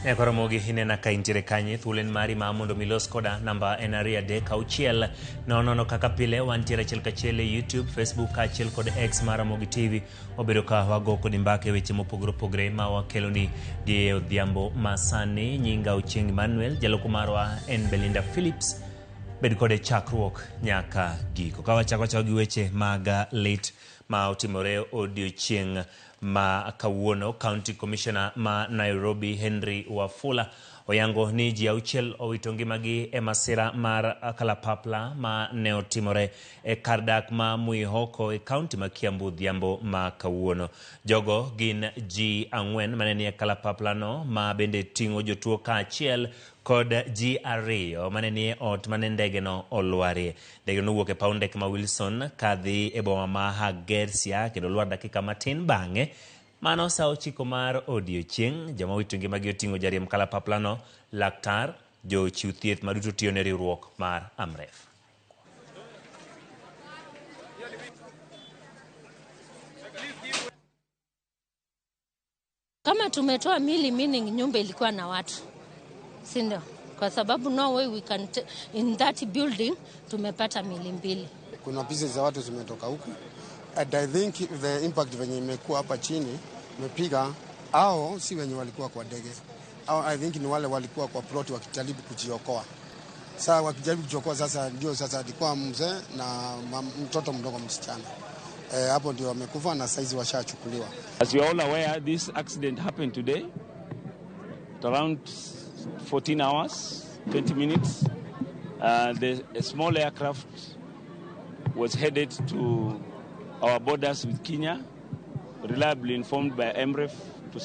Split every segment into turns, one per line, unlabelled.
Nyakwar Ramogi inena ka intiere kanye, thuolo en mari ma mondo mi los koda. Namba en 236 00. Kaka pile wantiere achiel kachiel e YouTube, Facebook kaachiel kod X mar Ramogi TV. Wabedo ka wago kodi mbaka e weche mopogore opogore ma wakeloni gi odhiambo masani. Nyinga Ochieng Emmanuel, jaloko marwa en Belinda Phillips. Bed kode chakruok nyaka giko. Ka wachako achako gi weche mag lit ma otimore odiochieng' ma kawuono, County Commissioner ma Nairobi Henry Wafula oyango ni ji 6 owito ngimagi e masira mar kalapapla ma ne otimore e kar dak ma Mwihoko e kaunti ma Kiambu odhiambo ma kawuono. Jogo gin ji 4 mane nie kalapapla no ma bende ting'o jotuo kaachiel kod ji 2 mane nie ot mane ndege no olwarie. Ndege nowuok e paw ndeke ma Wilson kadhi e boma ma Hargeisa kendo lwar dakika matin bang'e. Mano sa 9 mar odiochieng'. Joma owito ngimagi oting'o jariemb kalapaplano, laktar, jochiw thieth maduto tiyo ne riwruok mar Amref.
Kama tumetoa mili, meaning nyumba ilikuwa na watu, si ndio? Kwa sababu no way we can in that building tumepata mili 2.
Kuna pieces za watu zimetoka huku, and I think the impact venye imekuwa hapa chini imepiga au si wenye walikuwa kwa ndege au I think ni wale walikuwa kwa plot wakijaribu kujiokoa. Sasa wakijaribu kujiokoa, sasa ndio sasa alikuwa mzee na mtoto mdogo msichana. Hapo ndio wamekufa na saizi washachukuliwa.
As you are all aware, this accident happened today at around 14 hours, 20 minutes. A small aircraft was headed to our borders with Kenya, reliably informed by Amref to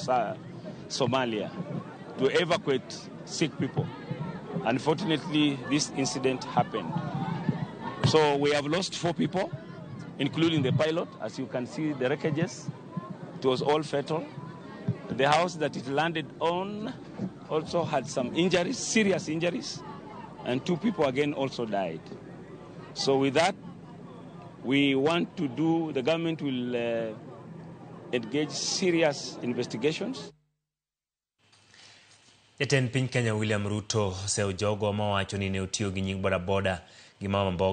Somalia to evacuate sick people. Unfortunately, this incident happened. So we have lost 4 people, including the pilot. As you can see, the wreckages, it was all fatal. The house that it landed on also had some injuries, serious injuries, and 2 people again also died. So with that, we want to do, the government will engage serious investigations.
Jatend piny Kenya William Ruto osewo jogo mawacho ni ne otiyo gi nying bodaboda gi mama mboga.